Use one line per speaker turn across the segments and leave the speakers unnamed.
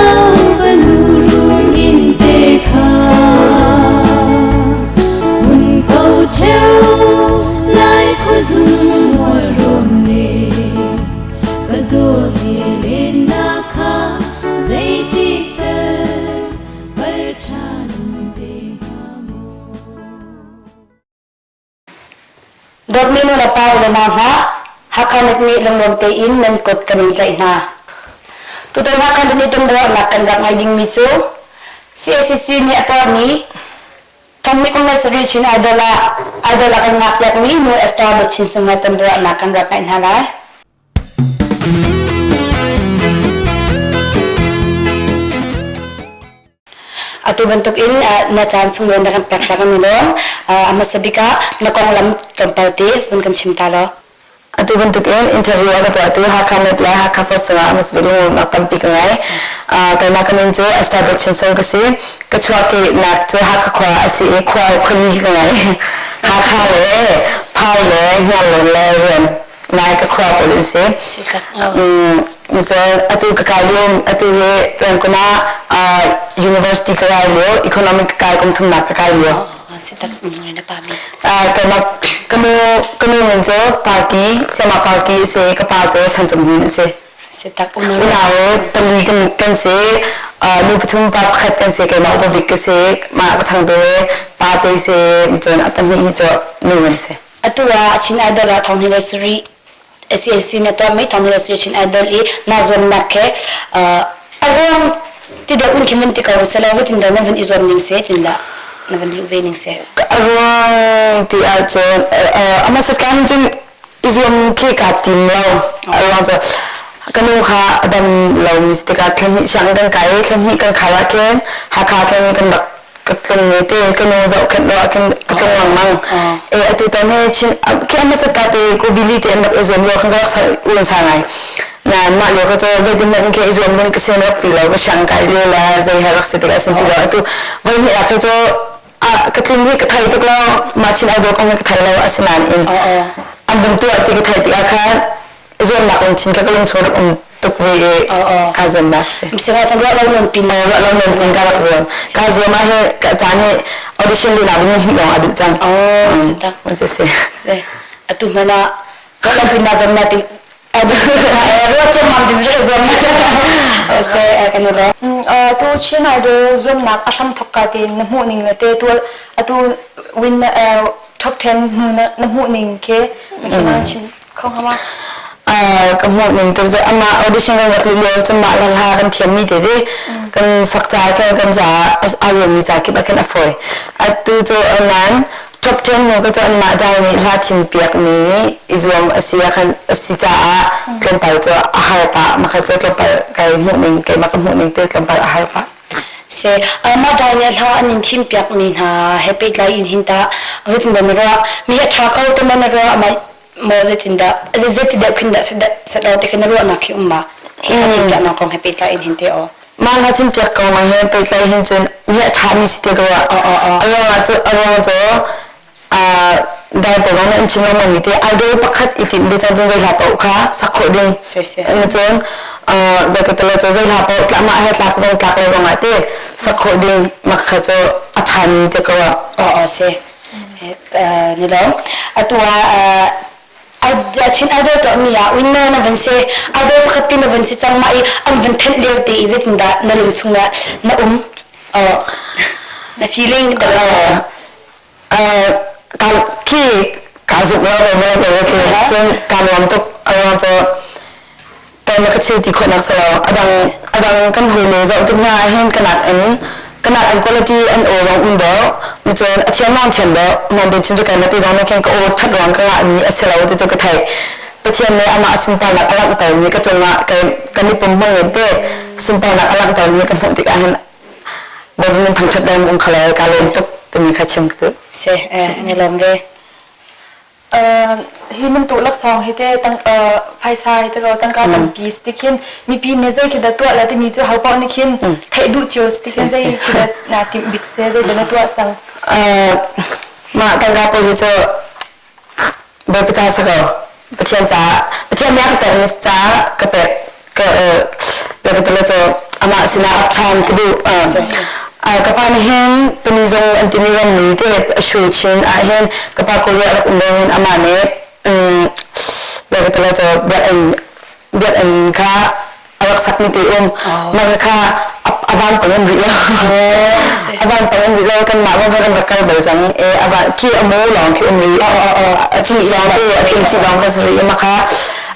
lo ka nu rung in te kha Mun ko cheu lai khuazung mual rawn ne ka dawt he len na kha zeitik tal pal ṭhan te hnga maw.
Dawtmi nu le pa u le nau hna, Hakha Net nih lunglawm tein nan kut kan in tlaih hna. Tutan Hakha Net nih tonbiaruahnak kan rak ngai dingmi cu CACC nih a tuahmi Thongmi kum le sarih Chin Idol ah Idol a kan ngakpiakmi nu Esther Dawt Chin Sung he tonbiaruahnak kan rak ngeih hna lai. Atu bantuk in na caan sunglawi na kan pek cang an i lawm. A hmasa bik ah na konglam tlawmpal te hun kan chim ta law.
Atu bantuk in interview a ka tuahtu Hakha Net le Hakha Post cungah a hmasa bik lungrualnak tampi ka ngei. Keimah ka min cu Esther Dawt Chin Sung ka si. Ka chuahkehnak cu Hakha khua a si i khua khuali ka ngei. Hakha le Phau le Hniarlawn le Rian nai ka khua pawl in si. Cun atu ka kai lio atu hi Rangoon ah university ka kai lio economic ka kai kum thumnak ka kai lio. Keimah ka nu ka nu min cu Parki Siama Parki a si ka pa cu Chan Cung Hnin a si. Unau pali kan kan si nu pathum pa pakhat kan si keimah upa bik ka si mah ka changtu pa te si cun a pahnih hi cu nu an si.
Atu ah Chin Idol ah thong hi le sarih SAC na tuah mi thong hi le sarih Chin Idol i na zuamnak he a ruang ti deuh in khi vun ti ko selaw zeitin dah na vun i zuam ning se tin dah na vun luh ve ning se.
A ruang ti ahcun a hmasat ka hin cun i zuam khi kaa tim lo. A ruang cu ka nu kha a dam lo mi si tikah thla hnih siang kan kai i thla hnih kan khar ah khin Hakha khin kan rak ka tlung ne te ka nu zohkhenh lo ah khin ka tlung lengmang e atu tan he chin khi a hmasat ka te ku bili te an rak i zuam lo khan ka rak sa uan sa ngai nan mah lio ka cu zeitin hmanh khi i zuam ding ka sin rak pi lo ka siang kai lio le zei he rak si tikah sin pi lo atu voi hnih ah khi cu a ka tlin hi ka thei tuk lo mah chin idol kong hi ka thei lo asinain in an van tuah ti ka theih tikah khan zuamnak lungthin kha ka lungchung rak um tuk ve i kaa zuamnak si.
Sihmanhsehlaw cun ruah lo non pin
ruah lo non pin ka rak zuam. Kaa zuam ah hi ka caan hi audition duhnak ding hnih lawng a duh cang.
Oh, si tak.
Si si.
Si. Atu hmanh ah ruah lo pin na zuam na ting ruah zuam mam din rak zuam na. Se kan i lawm.
Tu Chin Idol zuamnak a hram thok ka tein na hmuh ning le te tu atu win top 10 hnu na hmuh ning ke na chim kho hnga ma?
Ka hmuh ning tu cu amah audition kan rak lio cu mah le hla kan thiammi te te kan sak ca khin kan ca aa zuammi ca kip ah khin a fawi. Atu cu nan top 10 nu ka cu anmah dai nih hla thim piak mi i zuam a si ah khan a si caah tlawmpal cu a har pah makha cu tlawmpal kai hmuh ning keimah ka hmuh ning te tlawmpal a har pah.
Se mah dai nih hla an in thim piak mi hna he pehtlai in hin tah zeitindah na ruah mi hi a ṭha ko te ma na ruah ma maw zeitindah zeiti deuh khin dah set lo ti khi na ruahnak khi um ma hi hla thim piaknak kong he pehtlai in hin te aw
Mah hla thim piak kong he pehtlai hin cun mi a ṭha mi si te ka ruah a ruang cu a ruang cu dai pawl na in chim lengmang mi te idol pakhat i tinh ve cang cun zei hla paoh kha sak khawh ding cun zei ka talo cu zei hla paoh tla mah he tlak zong tlak lo zong ah te sak khawh ding mak kha cu a ṭha mi te ka ruah
aw si ni lo atu ah Chin idol tuah mi ah winner na van si idol pakhat pi na van si cang mah i an van thenh lio te i zeitindah na lung chung ah na um na feeling
Khi kaa zumh lo ve maw ve khi cun kaa nuam tuk a ruang cu keimah ka thil ti khawhnak si lo a dang a dang kan hawile zoh tik hna ah hin ka nak in quality an aw zong um dawh cun a thiam lawng thiam dawh nan bin chim cu keimah ti zong nih khin ka aw that ruang ka ngah mi a si lo ti cu ka theih Pathian nih amah sunparnak a langhter mi ka cungah kan i pum hmang in te sunparnak a langhter mi ka hmuh tikah hin Bawipa min thangṭhat ding um kha le kaa lawm tuk timi kha chim ka duh.
Si, ni lawm ve.
Hi bantuk laksawng hi te tang phaisa hi te ko tangka tampi si tikhin mipi nih zei khi dah tuah la timi cu ho paoh nih khin theih duh cio si tikhin zei khi dah naa timh bik se zei dah na tuah cang.
Mah tangka pawl hi cu Bawipa ca si ko. Pathian caah Pathian nih a ka pekmi caah ka pek ka ka cu Amah sinah ap ṭhan ka duh. Ka pa nih hin tuni zong an timi rammi te Shu Chin ah hin ka pa Korea rak um in amah nih le cu biakinn biakinn kha a rak sakmi te um mah kha a van pang in rih lo a van pang in rih lo kan mah kha kan rak kal bal cang e a van khi a mu lawng khi um rih a ci lawng te a tling ci lawng kan si rih ma kha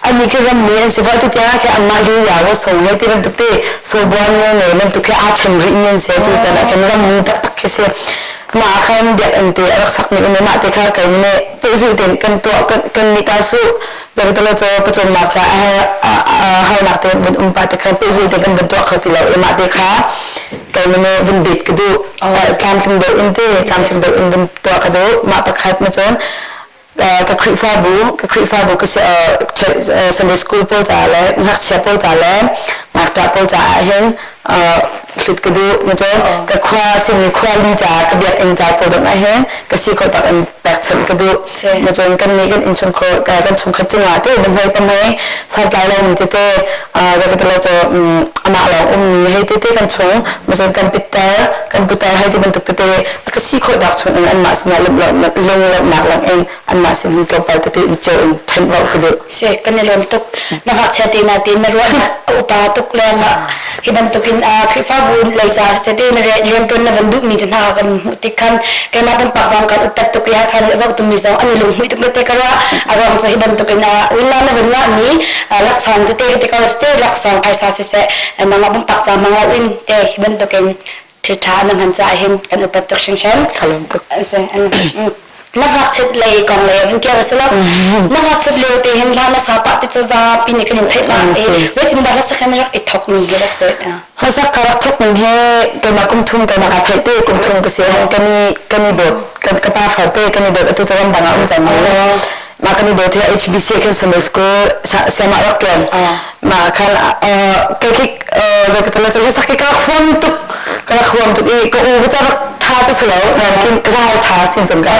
ani khi rammi an si fa tu tiang khi anmah yu ya wo so he ti bantuk te so buan ne ne bantuk khi aa ṭhen rih ni an si tu tan ah khin rammi taktak khi si mah khan biakinn te a rak sakmi um mah te kha kai ne pehzulh tein kan tuah kan mi ta su zakatalo cu pawcawmnak ca harnak te vun um pa te kha pehzulh te kan vun tuah kho ti lo i mah te kha kai mene vun bet ka duh tlamtling deuh in te tlamtling deuh in vun tuah ka duh mah pakhat ma cun ka Khrihfabu ka Khrihfabu ka Sunday school pawl ca le ngakchia pawl ca le ngakṭah pawl caah hin hlut ka duh ma cun ka khua simi khua li ca ka biakinn ca pawl zong ah hin ka si khawh tak in pekchanh ka duh ma cun kan nih kan innchungkhar kan chungkhat cungah te pahmei pahmei santlai lomi tete zakatalo cu amah lawng ummi hei tete kan chung ma cun kan pitter kan putar hei ti bantuk tete ka si khawh dak chung in anmah sinah lunglawmhnak lang in anmah sin hin tlawmpal tete in ceu in ṭhen rauh ka duh.
Si kan i lawm tuk. Na ngakchia te na te na ruahnak a upa tuk le hi bantukin Khrihfabu lei ca sete na rianṭuan na van duhmi te hna kan hmuh tik khan keimah pumpak zong kan upat tuk i khan zohtu mi zong an i lunghmuih tuk te ka ruah a ruang cu hi bantukin unau na van ngahmi laksawng tete te ko te laksawng phaisa siseh nangmah pumpak ca hmang lo in te hi bantukin ṭhiṭha na hman caah hin kan upat tuk hringhran.
Ka lawm tuk.
Na ngakchiat lei kong lei in kir si lo. Na ngakchiat lio te hin hla na sa pah ti cu zapi nih kan in theih pah i zeitin dah hlasak hin rak i thok ning hi rak si.
Hlasak ka rak thok ning hi keimah kum thum keimah ka theih te kum thum ka si kan i kan i dawt ka pa far te kan i dawt atu cu ramdang ah um cang mah kan i dawt hi HBC khin Sunday school siamah rak ṭuan mah khan kai khi ka cu sak ka huam tuk ka rak huam tuk i ka u ka rak tha cu si lo kin ka ral tha sin cung ka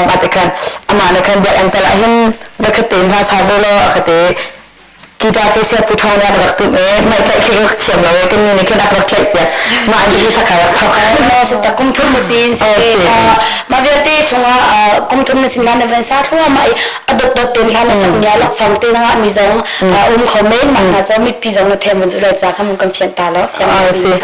mah te khan amah ne khan biak an tal ah hin da khat te hla sa ve lo a kha te guitar ke sia pu thong na rak tum e mai tlaih khi rak thiam lo e kan ni ne khin ak rak tlaih piak mah an hi saka rak thok
si ta kum thum na sin si ma vialte chungah kum thum na sin la na van sa thluah ma i a dot dot ten hla na sak nia lak song te na mi zong um kho men ma na cho mipi zong na them mun le cha kham kan fian ta lo
fian si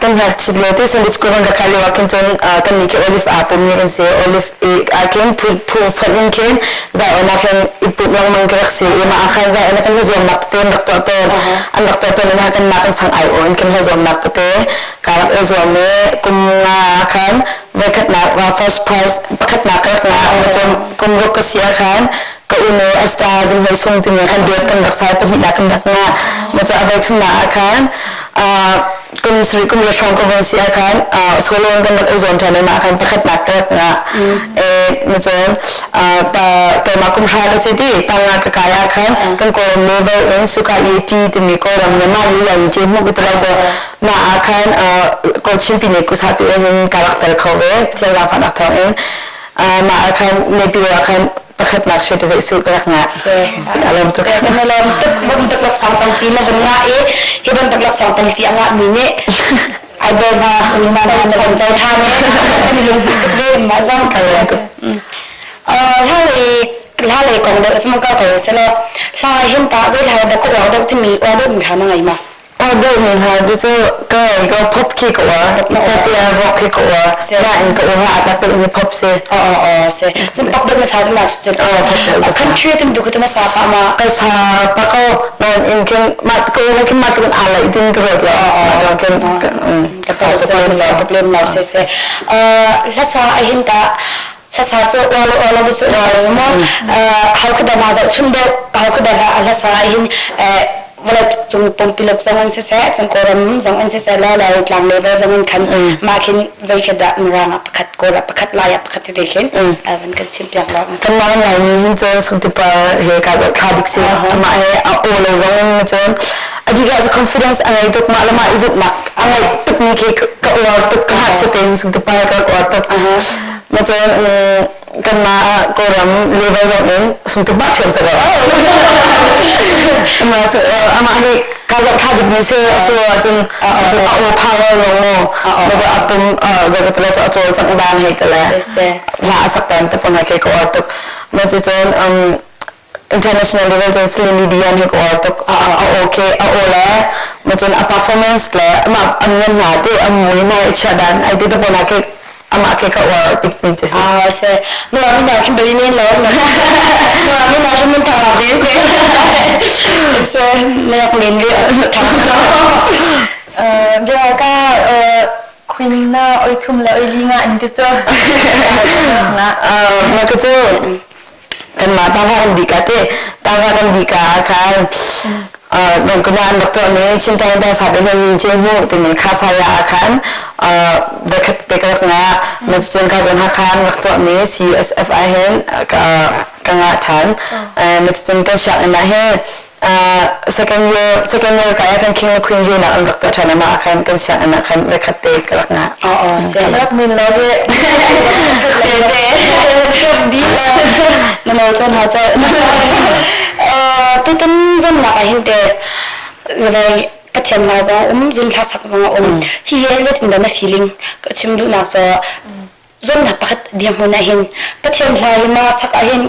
kan hak chit le te Sunday school kan ka le wa khin chon kan ni ke olive a pum ni kan se olive i a khin phu phu fat in khin zai ona khin i pup lengmang ka rak si i mah khan zai ona kan zuamnak tete an rak tuah tawn an rak tuah tawn in kan nak kan sang ai on kan zuamnak tete ka rak i zuam i kum nga khan voikhatnak wa first prize pakhatnak ka rak nga cun kum ruk ka si ah khan ka unu Esther Zinghlei Sung timi khan duet kan rak sai pahnihnak kan rak nga ma cu a voi thumnak ah khan kum sarih kum le hrawng ka von si ah khan solo kan rak i zuam ṭhan i mah khan pakhatnak ka rak ngah ma cun keimah kum hra ka si ti tanga ka kai ah khan kan kawlram level in suka i ti timi kawlram le mah lu lai ti hmuh ka ti lo cu mah ah khan Kawlchin pine kusapi in ka rak tel kho ve Pathian zaangfahnak thawng in mah ah khan Nepal ah khan pakhatnak she te su ka rak ngah a lawm tuk
kan lawm tuk bantuk laksawng tampi na vun ngah i hi bantuk laksawng tampi a ngah mi nih ai bel ma ma na chon chau tha ne kan i lung tuk ve ma zong
ka lawm tuk
hla lei hla lei kong deuh sma ka ko selo hla hin ta zei hla da ko deuh timi wa deuh mi hla na ngai ma
Deuh mi hna ti cu ka ngei ko pop khi ka uar pop le rock khi ka uar nain ka uar a tlak deuh mi pop si
se pop deuh na sa tu ma cu country tin du ka na sa pa ma
ka sa pa ko non in kin ma ko uar kin ma tluk a lai din ka rot lo ma dong kin
ka sa tuk lem lo se se hla sa a hin ta hlasa cu uar uar lo cu uar mo hau kha da ma zoh chun deuh hau kha da hlasa hin vawlei cung pumpi zong in siseh cung kawlram zong in siseh la lai tlang level zong in khan mah khin zei kha dah mirang ah pakhat kawl ah pakhat lai ah pakhat tete khin van kan chim piak lo
kan mah lai mi hin cun sungtipar he ka zoh thla bik si amah he a aw lo zong in cun adika cu confidence a ngei tuk mah le mah i zumhnak a ngei tuk mi khi ka uar tuk ka hat tein sungtipar ka uar tuk ma cun Kanmah Kawlram level zong in sungtuk bak ṭhiam sa ko. Amah hi ka zoh tha bik mi si so ahcun a aw power lawng mu a pum zakatala cu a cawlcangh dan hei tale hla a sak dan te pon ha ke ka uar tuk. Ma cu cun international level cun Celine Dion hi ka uar tuk. A okay a aw le ma cun a performance le amah an ngan hna te a mui na i chia dan ai te te pon ha ke amah ke ka uar bik mi ci si.
Ah se nu mi na khin bali men lo nu mi na khin mun thang la be se se na yak men le thang
Bia ka queen na oi thum le oi li nga an ti cu.
Ma ka cu kanmah tangka kan dih ka te tangka kan dih ka ah khan nan kuna an rak tuah mi Chin tang tang sa pe nan yin mu timi kha sa ya ah khan voikhat te ka rak nga na cun ka zon ha khan rak tuah mi CSF ah hin ka ka nga than na cun kan siang inn ah hin second year ka ya kan king le queen year nak an rak tuah than ama ah khan kan siang inn ah khan voikhat te ka rak nga.
Oo, se.
Rak min lo he.
Se se. Di na mo chon ha cha. Tutan zon nak ah hin te zawai Pathian la zong um zun thla sak zong um hi he zeitin dah na feeling ka chim duhnak cu zuamnak pakhat dirhmun ah hin Pathian hla hi ma sak ah hin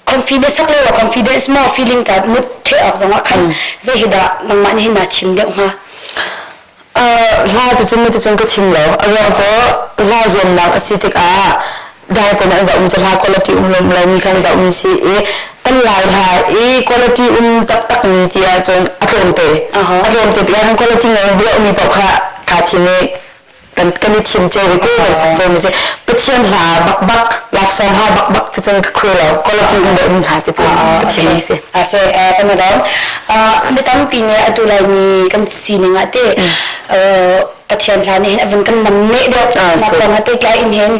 confidence sak le confidence mo feeling ta mut the awk zong ah khan zei hi dah nangmah nih hin naa thim deuh hnga?
Hla tu cun mi cun ka thim lo. A ruang cu hla zuamnak a si tikah dai pon an zoh mi cu hla quality um lo lo mi kan zoh mi si i kan lai hla i quality um taktak mi ti ahcun a tlawmte. A tlawmte tikah kan quality ngai duah mi paoh kha kaa thim i kan kan i thim cio ve te kan sak cio mi si Pathian hla bak bak love song hla bak bak ti cun ka khui lo quality um deuh mi hla ti tu ka thim mi si.
A se kan lo mi tampi nih atu lai mi kan sining ah te Pathian hla nih hin avun kan nam ne deuh mah kong ha pehtlai in hin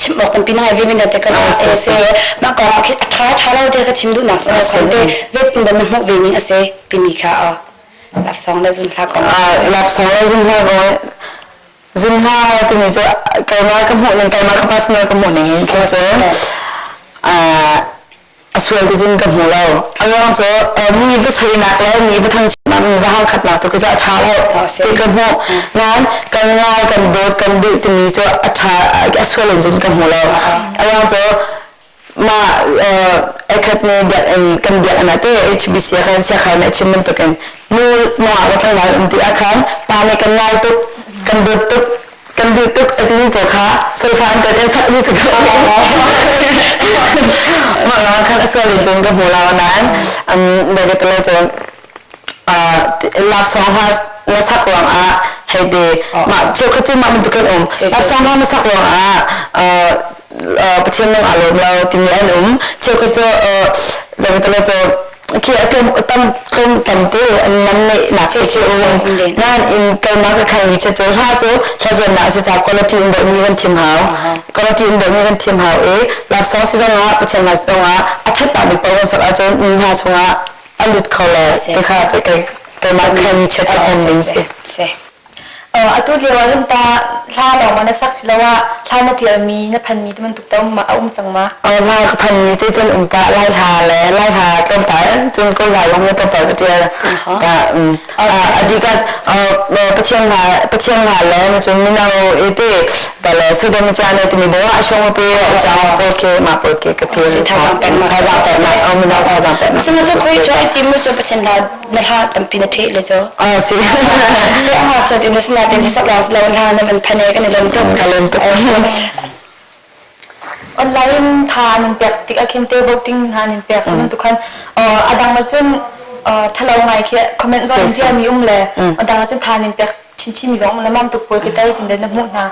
chim awk tampi na ngai ve men te ka se se mah kong ah a tha tha lo te ka chim duhnak sa te zeitin dah na hmuh ve ning a se timi kha love song le zun hla kong.
Love song le zun hla kong zun hla timi cu keimah ka hmuh ning keimah ka personal ka hmuh ning in khin cun a sual ti cun ka hmu lo. A ruang cu mi va soinak le mi va thangchiatnak mi va hangkhatnak tu khi cu a ṭha lo ti ka hmuh. Nain kan ngai kan dawt kan duh timi cu a ṭha a sual in cun ka hmu lo. A ruang cu mah ekhat nih biakinn kan biakinn ah te HBC ah khan siakhai nih a chim bantukin nu nungak le tlangval um ti ah khan pa nih kan ngai tuk kan dawt tuk kan duh tuk a timi pawl kha solfa an kan sak mi si ko mah lawng khan a sual in cun ka hmu lo nain david le cun love song ha na sak ruang ah hei te mah cheukhat cu mah bantuk kan um love song ha na sak ruang ah Pathian nung aa lawm lo timi an um cheukhat cu zeitale cu khi a tlawm tam tlawm tam te an man neih nak khi si um nan in keimah ka khan mi cu hla cu hla zuannak a si ca quality um deuh mi kan thim hau quality um deuh mi kan thim hau i love song si zong ah Pathian hla zong ah a ṭhat tak bik paoh kan sak ahcun mi hna chungah a lut kho le ti kha keimah khan mi chiat ka hman ding si.
Atu lio ah hin ta hla lawng ma na sak siloah hla na ṭialmi na phanmi ti bantuk te um a um cang ma?
Hla ka phanmi te cun um pah Lai hla le Lai hla tlawmpal cun Kawl hla zong tlawmpal ka ṭial. A dika Pathian hla Pathian hla le cun mino ete pale Sodom caan timi bo ah shong pe chang pawl ke ma pawl ke ka ṭial.
Thazaang peknak.
Thazaang peknak. Mino thazaang peknak.
Asina cu khoi cu ai tim cu Pathian hla na hla tampi na theh le cu.
Ah si.
Se ha cha tin na tin sak lang lo hla na man phane kan i lom tuk.
Ka lom tuk.
Online tha nan pek tik ah khin te voting hna nan pek nan tu khan adang ma cun thalo ngai khi comment zong cia mi um le adang cun tha nan pek chinchin mi zong le mam tuk pawl khi tai tin den na hmuh hna.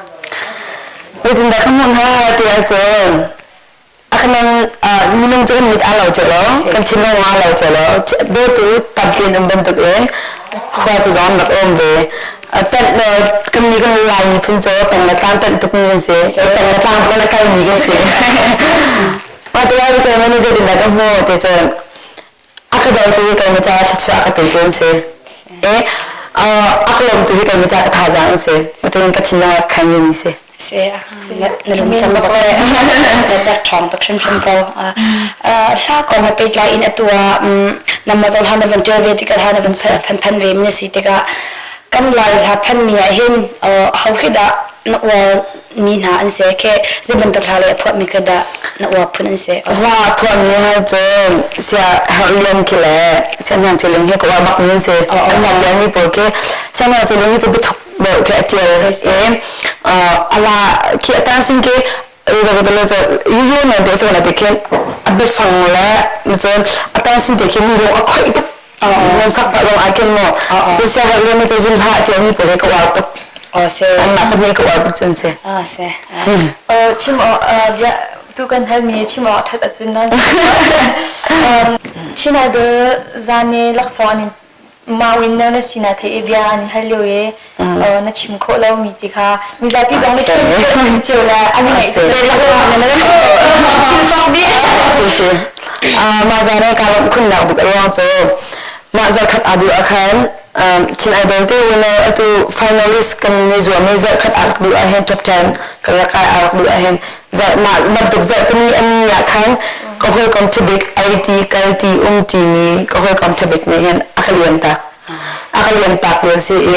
Tin da kan hmuh hna ti ahcun a kan minung cu kan mit aa lo cio lo kan thinlung aa lo cio lo dawtu tampi an um bantuk in khua tu zong rak um ve tanh kan mi kan Lai miphun cu tang le tlang tanh tukmi kan si tang le tlang kan kal mi kan si mah te ah ko mani zeitin dah ka hmu te cun a ka dawtu hi kan ca thluachuah ka pe tu an si e a ka lawmtu hi kan ca ka thazaang an si matin ka thinlung ah khan mi si.
Se na lung cam bak le na tek ṭhawng tuk hrimhrim ko. Hla kong he pehtlai in atu ah nangmah zong hla na van ṭial ve tikah hla na van phan phan ve mi na si tikah kan Lai hla phan mi ah hin ho khi dah na uar mi hna an si khi zei bantuk hla le a phuah mi khi dah na uar phun an si?
Hla a phuah mi ha cun sia Herh Lian khi le Sia Hniang Ciling hi ka uar bak mi an si. An ṭial mi pawl khi Sia Hniang Ciling hi cu biathuk deuh khi a ṭial i ala khi a tan sin khi yu non te se na te khin a biafang le cun a tan sin te khi mi lung a khoih tuk nan sak pah lawng ah khin mu cu sia herh lian cu zun hla a ṭial mi pawl hi ka uar tuk anmah pahnih ka uar tuk cun si
Chim bia tu kan hal mi chim awk ṭhat ahcun nan Chin Idol zan i laksawng an in mah winner na si na theih i bia an i hal lio i na chim khawh lo mi ti kha mizapi zong nih khin cio le an i ngaih
si mah zan i kaa lawmh khunnak bik a ruang cu mah zarkhat aa duh ah khan Chin Idol te winner atu finalist kan i zuam i zarkhat aa rak duh ah hin top 10 kan rak kai aa rak duh ah hin mah bantuk zarhpini an ni ah khan ka hawikom ṭhabik ei ṭi kal ṭi um ṭimi ka hawikom ṭhabik nih hin a ka liam tak a ka liam tak lio si i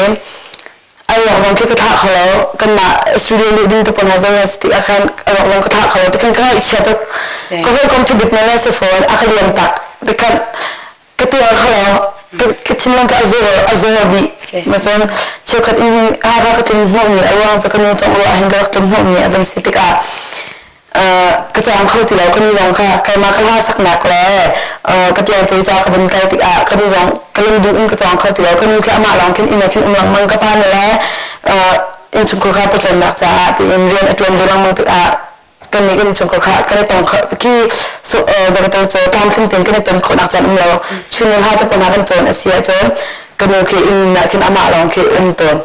a ruak zong khi ka thlah kho lo kanmah studio luh ding te pawl hna zong si tikah khan a ruak zong ka thlah kho lo tikhan ka ngaihchia tuk ka hawikom ṭhabik na le si fawn a ka liam tak tikhan ka tuar kho lo ka thinlung ka a zaw dih ma cun cheukhat in hin Hakha ka tlun hnawhmi a ruang cu ka nu cawng ruah hin ka rak tlun hnawhmi a van si tikah ka cawng kho ti lo ka nu zong kha keimah ka hla saknak le ka piangpui ca ka vun kal tikah ka nu zong ka lung duh in ka cawng kho ti lo ka nu khi amah lawng khin inn ah khin um lengmang ka pa nih le innchungkhar kha pawcawmnak caah tiin rian a ṭuan ve lengmang tikah kannih kan chungkhar kha kan i tong khi zakato cu tlamtling tein kan i ton khawhnak caan um lo chun ha te pon kan cawn a si ahcun ka nu khi inn ah khin amah lawng khi um tawn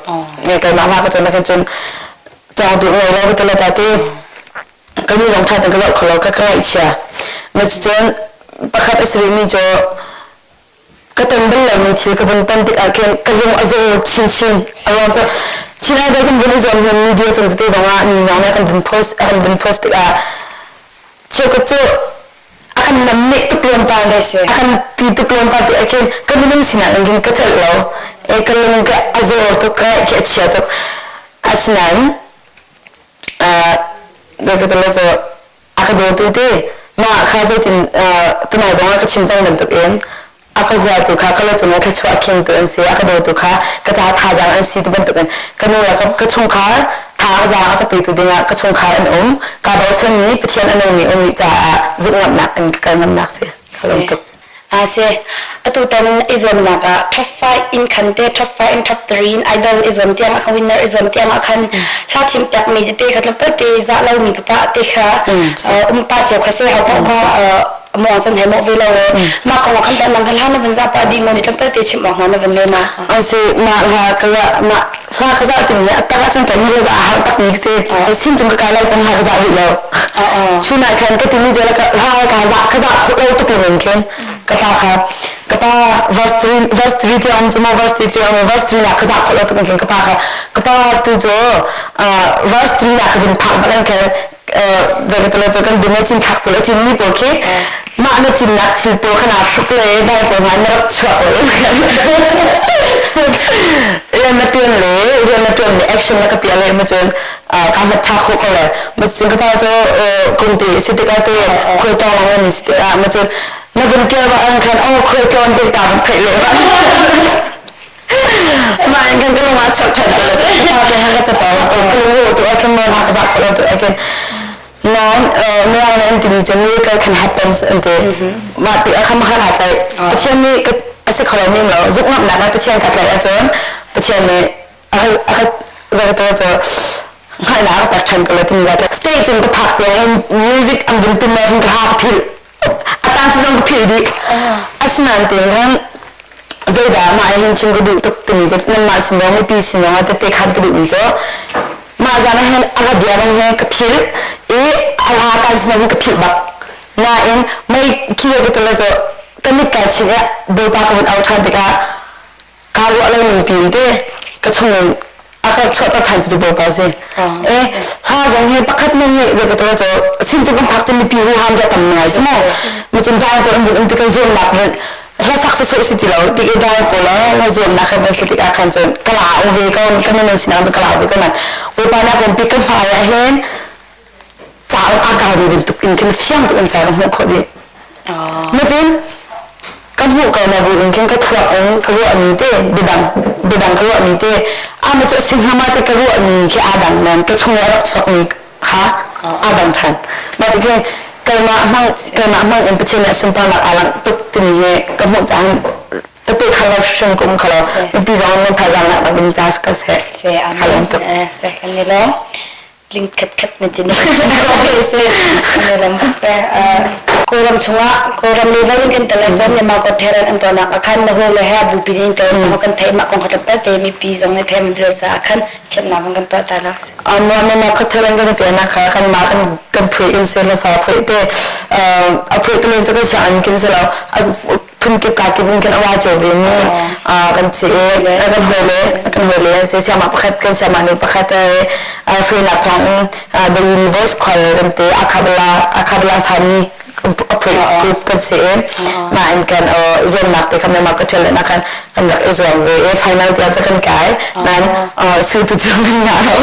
keimah hma ka cawn ah khin cun cawng duh ngei lo ka ti ta ti ka nu zong ṭha tein ka zoh kho lo ka ka ngaihchia ma cun pakhat a si rihmi cu ka ton bal lomi thil ka vun ton tikah khin ka lung a zaw chinchin a ruang cu Chin Idol kan vun i zuam hin media cung tete zongah mi hna nih kan vun post kan vun post tikah cheukhat cu a kan namneh tuk lem pa a kan ti tuk lem pa ti ah khin ka minung sinak in khin ka celh lo e ka lung ka a zaw tuk ka khi a chia tuk asinain uh, cu a ka dawtu te mah kha zeitin tunai zong ah ka chim cang bantukin a ka huatu kha ka lo cungah thluachuah khingtu an si a ka dawtu kha ka ca thazaang an si ti bantukin ka nu le ka chungkhar thazaang a ka petu dingah ka chungkhar an um ka bochanmi Pathian a nungmi um rih caah zumhngamnak in ka kal ngamnak si ka lung tuk
A si. Atutan i zuamnak ah top 5 in khan te top 5 in top 3 in idol i zuam tiang ah khan winner i zuam tiang ah khan hla thim piak mi tete kha tlawmpal te zah lo mi papa te kha um pa cio kha se hau paoh kha muang cun he mawh ve lo mah kong ah khan tan nang hla na van za pa ding mo ni tlawmpal te chim awk hna na van le ma
asi ma hla ka ma hla ka za tim le atak ah cun kan mi le za har tak mi si sin chung ka kai lai tan hla ka za rih lo chun ah khan ka timi je la hla ka za ka za khawh lo tuk in khin ka pa kha ka pa verse 3 verse 3 ti om chu mo verse 3 ti om verse 3 na ka za khawh lo tuk in khin ka pa kha ka pa tu chu verse 3 na ka vin phak bak khin jagatala cu kan dum cin thlak pawl a cin mi pawl khi mah na cinnak thil pawl kha naa hruk le dai pawl hna na rak chuak le rian na tuan le rian na tuan le action na ka pia le ma cun ka mat tha kho ko le ma cun ka pa cu kum te si tikah te khual tawng lang mi si tikah ma cun na vun kel ba an khan oh khual tlawn te ta van theih le Mah in kan ka lung ah chuak ṭhan ko lo te han ka capo ka lung tu ah khin maw ka zak ko lo tu ah khin nain mirang nih an timi cu miracle can happen an ti mah ti ah khan khan aa tlaih Pathian nih a si kho lo mi lo zumhngamnak ah Pathian ka tlaih ahcun Pathian nih a ka zakata cu hngalhnak a ka pek ṭhan ko lo timi ka stage cung ka phak tiang in music an vun tum hin ka ha ka philh a tan si zong ka philh dih asinain tein khan zeidah mah hin chim ka duh tuk timi cu nanmah sin zong mipi sin zong ah tette khan ka duhmi cu mah zan ah hin a bia bang hi ka philh i a hla tan sin hin ka philh bak nain mei khi ka tala cu ka mit kai chin i bawipa ka vun au ṭhan tikah kaa ruah lo ning piin te ka chung in A ka chuahter ṭhan cu Bawipa a si. E hla zong hi pakhat men hi zei ka cu sin cu kan phak cu mipi huham cu a tam ngai cu mu. Mucun dai pawl an vun um tik ah zuamnak hin hla sak sawsawh si ti lo tik i dai pawl hla zuamnak he van si tik ah khan cun ka la ve ko ka minung sinak cu ka la ve ko nan Bawipa nak lampi ka hmai ah hin ca a kaumi bantuk in khin fiang tuk in ca ka hmuh khawh dih. Natin ka hmuh ko na bu in khin ka thluak in ka ruahmi te biadang biadang ka ruahmi te ama cu a si hnga ma te ka ruahmi khi aa dang nain ka chung i a rak chuakmi kha aa dang ṭhan. Mah ti khin keimah hmang keimah hmang in Pathian nih a sunparnak aa langh tuk timi hi ka hmuh caan tete kha lo hrim ka um kho lo. Mipi zong nan thazaang nak rak in ca ka seh.
Se
Ka tuk.
Se kan ni lawm. Tling khat khat na ti ne lam se Kawlram chungah Kawlram level in kan tel ahcun Myanmar Got Talent an tuahnak ah khan na hawi le he bupi in tel sama kan theih mah kong kha tlawmpal te mipi zong nih theih an duh caah khan thiamnak kan tuah ta la.
Myanmar Got Talent kan i piahnak kha kan mah kan kan phuih kan se la sa phuih te a phuih te len cu kan siang an kin se lo phunkip kakip in kan awa cio ve mi kan si i kan hawile kan hawile an si siamah pakhat kan siamah nu pakhat hruainak thawng in the universe choir kan ti akhabala akhabala sami a group kan si i mah in kan zuamnak te kha mah ka ṭhial na khan kan rak i zuam ve i final tiang cu kan kai nan su tu cu kan ngah lo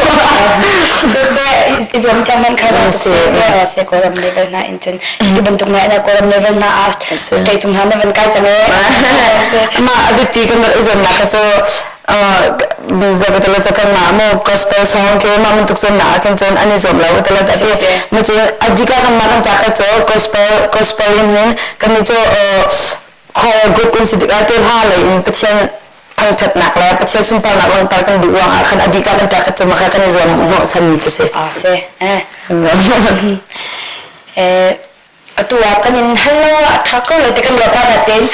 i zuam tiang man kha se kawlram level hna in cun hi bantuk ngai na kawlram level hna ah state cung hna na van kai cang
e mah a biapi kan rak i zuamnak kha cu zabatala cu kan mah mu gospel song ke mah bantuk cun na khin cun an i zuam lo tala ta ti mu cu adika kan mah kan ta kha cu gospel gospel in hin kan ni cu choir group in si tikah te hla lei in Pathian thangṭhatnak le Pathian sunparnak langhter kan duh ruangah khan adika kan ta kha cu maka kan i zuam hnawhchan mi cu si.
Ah si. Eh. Eh atu ah kan in hal lo ah ṭha ko lo ti kan ruah pa natin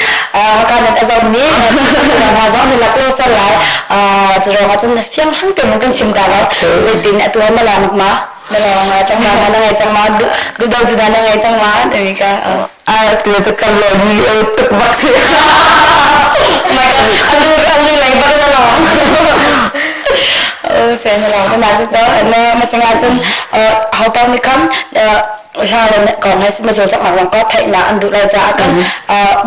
ka nan a zomi hna zong ni lak lo sal lai cu ruangah cun fiang hang te mun kan chim ta lo zeitin atu ah na la ma na la ngai cang ma na ngai cang ma du do tu na ngai cang ma timi ka
Ah, le cu kan lo ni tuk bak si.
My God, alu alu lei bak na long. Se na long na cu cho na masinga cun ho pang ni kham hla le kong he ma zul chak nak ko theih na an duh lai caah kan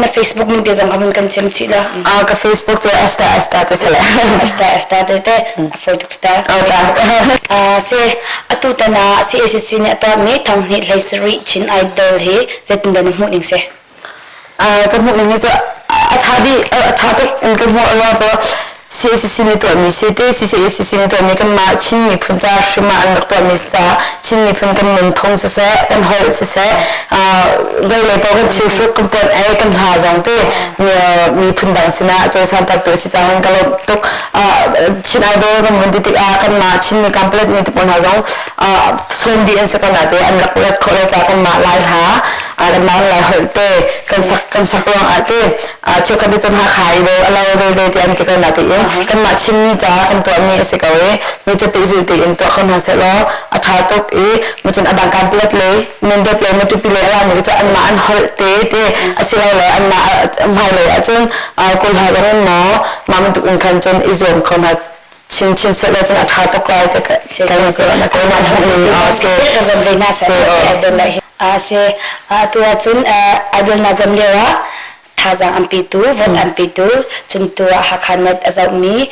na Facebook min te zong kha mun kan chim chih la.
Ah, ka Facebook cu Esther Esther te sale.
Esther Esther te te foi tuk star.
Okay.
Se atu tana CACC nih a tuahmi thong hnih hlei sarih Chin Idol hi zeitindah na hmuh ning si?
Ka hmuh ning hi cu a ṭha dih a ṭha tuk in ka hmuh ruang cu CACC nih tuahmi si te CCACC nih tuahmi kanmah Chin miphun ca hrim ah an rak tuahmi ca Chin miphun kan nunphung siseh kan holh siseh zeilei paoh kan thil hruk kan puan ei kan hla zong te miphun dang sinah cawisan tak tu a si cang ka lawmh tuk Chin Idol kan vun ti tikah kanmah Chin mi kamplet mi te pawl hna zong sawm dih an si ko na te an rak rat khawh lo ca kanmah Lai hla kanmah Lai holh te kan sak kan sak ruang ah te cheukhat nih cun Hakha i do a lo zei zei ti an ti ko na tiin kanmah Chinmi ca kan tuahmi a si ko i mi cu pehzulh tein tuah kho hna seh law a ṭha tuk i macun a dang kanplet le Mindat le Matupi le a rami cu anmah an holh te te asilole anmah hmailei ahcun Kawl hla zong in maw mah bantuk in khan cun i zuam kho hna chinchin sehlaw cun a ṭha tuk lai ti kan na keimah hmuhning a si.
Ka zam ve hna seh si atu ahcun idol na zam lio ah thazaang an petu vote an petu cun tu ah Hakha Net a zohmi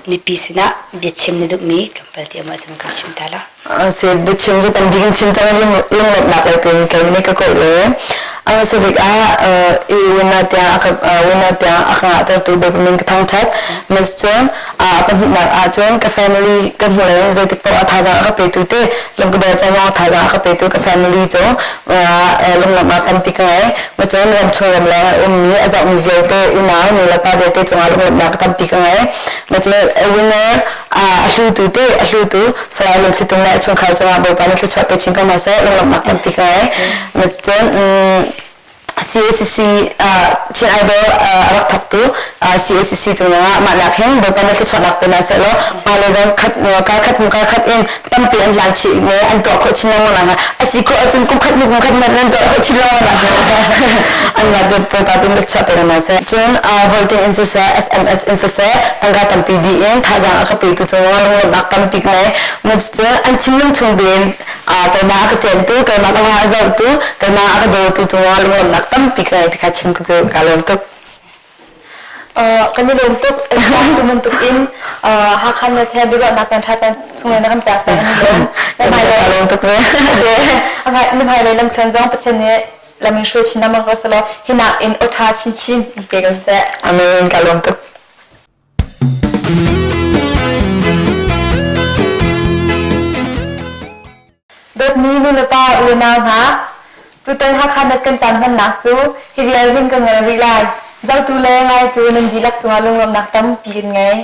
mipi sinah biachim na duhmi tlawmpal te um ahcun kan chim ta la.
Si biachim cu tam bik in chim cang lunglawmhnak lei tein kei nih ka kawih le a hmasa bik ah i winner tiang a ka winner tiang a ka ngahtertu Bawipa min ka thangṭhat mas cun a pahnihnak ah cun ka family ka hnulei in zeitik paoh ah thazaang a ka petu te lungkudor cawang thazaang a ka petu ka family cu lunglawmhnak tampi ka ngei Cun ramchung ramleng a ummi a zohmi vialte unau nulepa vialte cungah lunglawmhnak tampi ka ngei. Cun winner a hlutu te a hlutu Salai Lungthli Tum le a chungkhar cungah Bawipa nih thluachuah pe chin ko hna seh lunglawmhnak tampi ka ngei. Cun CACC Chin Idol a rak thawktu CACC cung ah mah nak hin Bawipa na thluachuahnak pe hna seh law hmailei zong khat kar khat hnu kar khat in tampi an hlan chih le an tuah khawh chin lengmang nak a si khawh ahcun kum khat hnu kum khat nan tuah khawh chin lengmang nak an mah tu Bawipa tu thluachuah pe hna seh. Cun voting in siseh SMS in siseh tangka tampi dih in thazaang a ka petu cung ah lunglawmhnak tampi ka ngei. Cun an thinlung chung tein keimah a ka ṭiantu, keimah ka hla a zohtu, keimah a ka dawtu cungah lunglawmhnak tampi ka ngei ti kha chim ka duh. Kaa lawm tuk.
Kan i lawm tuk. Tu bantuk in Hakha Net he biaruahnak caan ṭha caan chung na kan pek kan i lawm.
Ka lawm tuk ve.
Na hmailei lamthluan zong Pathian nih lam in hruai chin lengmang ko selaw hinak in aw ṭha chinchin in pe ko seh.
Amen. Ka lawm tuk.
Dawtmi nulepa unau hna, tutan Hakha Net kan caan hmannak cu hi vial hin kan ngol rih lai. Zohtu le ngaitu nan dihlak cungah lunglawmhnak tampi kan ngei.